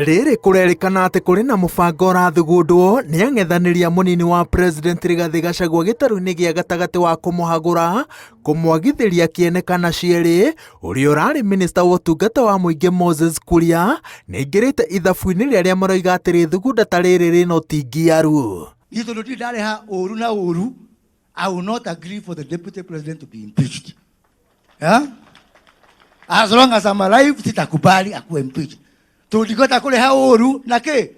Rĩrĩ kũrerĩkana atĩ kũrĩ na mũbango ũrathugundwo nĩ ang'ethanĩri a mũnini wa President Rigathĩ Gachagua gĩtarũ-inĩ gĩa gatagatĩ wa kũmũhagũra kũmwagithĩria kĩene kana cierĩ ũrĩa ũrarĩ minista wa ũtungata wa mũingĩ Moses Kuria nĩaingĩrĩte ithabu-inĩ rĩa arĩa maroiga atĩ rĩthugunda ta rĩrĩ rĩna ũtingiaru. Niĩ tondũ ndirĩ ndarĩha ũru na ũru, I will not agree for the deputy president to be impeached. Yeah? As long as I'm alive, sitakubali akuwe impeached. Tũndingĩhota kũrĩha ũru na kĩ?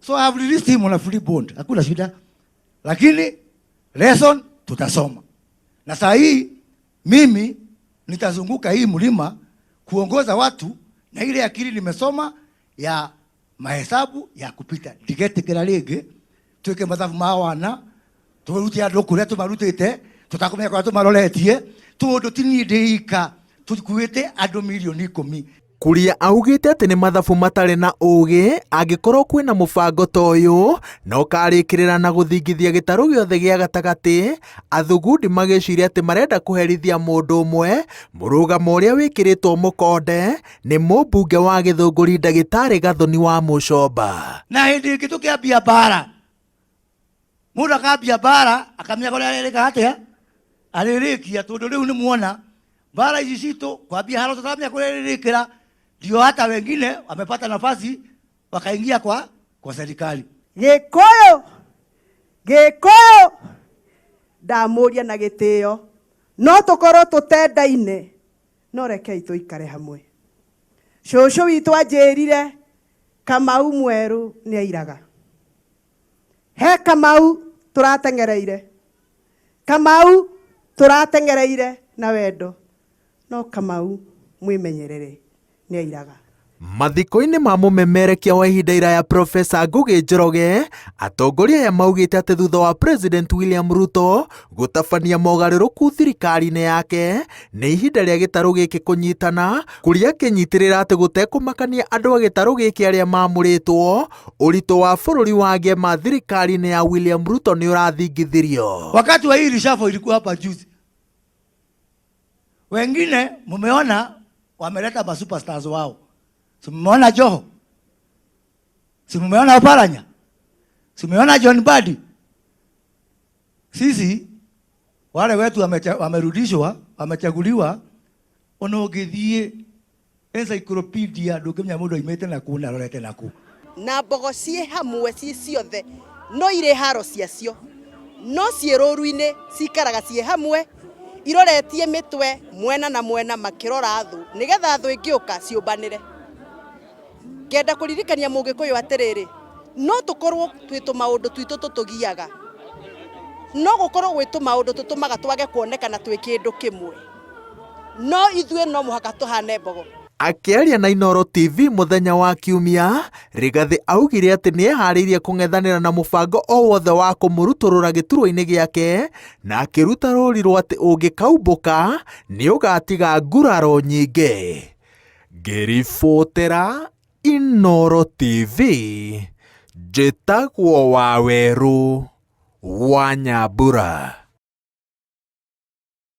So I have released him on a free bond. Hakuna shida. Lakini lesson tutasoma. Na saa hii mimi nitazunguka hii mlima kuongoza watu na ile akili nimesoma ya mahesabu ya kupita ndigetikira ringi twike mathabu ma wana turute andu kuria tumarutite tutakumenya kuria tumaroretie tondu ti nie ndi ika tukuite andu milioni 10. Kuria augĩte atĩ nĩ mathabu matarĩ na ũgĩ angĩkorwo kwĩna mũbango ta ũyũ na ũkarĩkĩrĩra na gũthingithia gĩtarũ gĩothe gĩa gatagatĩ, athugundi magĩciria atĩ marenda kũherithia mũndũ ũmwe mũrũgamo ũrĩa wĩkĩrĩtwo mũkonde nĩ mũmbunge wa Gĩthũngũri ndagĩtarĩ Gathoni wa Mũcomba. Na hĩndĩ ĩngĩ tũkĩambia mbara, mũndũ akambia mbara akamenya kũrĩa arĩrĩka atĩa arĩrĩkia, tondũ rĩu nĩ muona mbara ici citũ kwambia haro tũtaramenya kũrĩa ĩrĩrĩkĩra, ndio hata wengine wamepata nafasi wakaingia kwa serikali. Gĩkũyũ, Gĩkũyũ, ndamũria na gĩtĩo, no tũkorwo tũtendaine, no rekei tũikare hamwe. Cũcũ witũ anjĩrire Kamau mwerũ nĩ airaga. He Kamau tũrateng'ereire, Kamau tũrateng'ereire na wendo, no Kamau mwĩmenyerere nĩ airaga. Mathiko-inĩ ma mũmemerekia wa ihinda iraya Profesa Ngũgĩ Njoroge, atongoria aya maugĩte atĩ thutha wa President William Ruto gũtabania mogarũrũku thirikari-inĩ yake, nĩ ihinda rĩa gĩtarũ gĩkĩ kũnyitana, kũrĩa akĩnyitĩrĩra atĩ gũtekũmakania andũ a gĩtarũ gĩkĩ arĩa mamũrĩtwo, ũritũ wa bũrũri wa ngema thirikari-inĩ ya William Ruto nĩ ũrathingithirio. Wakati wa hii reshuffle ilikuwa hapa juzi, wengine mumeona wameleta ma superstars wao. Si mumeona Joho? Si mumeona Oparanya? Si mumeona John Mbadi? Sisi wale wetu wamerudishwa, wamechaguliwa, ona ũngĩthiĩ encyclopedia ndũngĩmenya mũndũ aimĩte na kũ na arorete na kũ. Na mbogo ciĩ hamwe ciĩ ciothe no irĩ haro ciacio, no ciĩ rũru-inĩ cikaraga ciĩ hamwe iroretie mĩtwe mwena na mwena makĩrora thũ, nĩgetha thũ ĩngĩũka ciũmbanĩre. Ngenda kũririkania mũgĩkũyũ atĩrĩrĩ, no tũkorwo twĩ tũmaũndũ twitũ tũtũgiaga, no gũkorwo gwĩ tũmaũndũ tũtũmaga twage kuonekana twĩ kĩndũ kĩmwe, no ithuĩ no mũhaka tũhane mbogo. Akĩaria na Inooro TV mũthenya wa Kiumia, Rigathĩ augire atĩ nĩ eharĩirie kũng'ethanĩra na mũbango o wothe wa kũmũrutũrũra gĩturwa-inĩ gĩake, na akĩruta rũũri rwa atĩ ũngĩkaumbũka nĩ ũgatiga nguraro nyingĩ. Ngĩribotera Inooro TV, njĩtagwo Wawerũ wa Nyambura.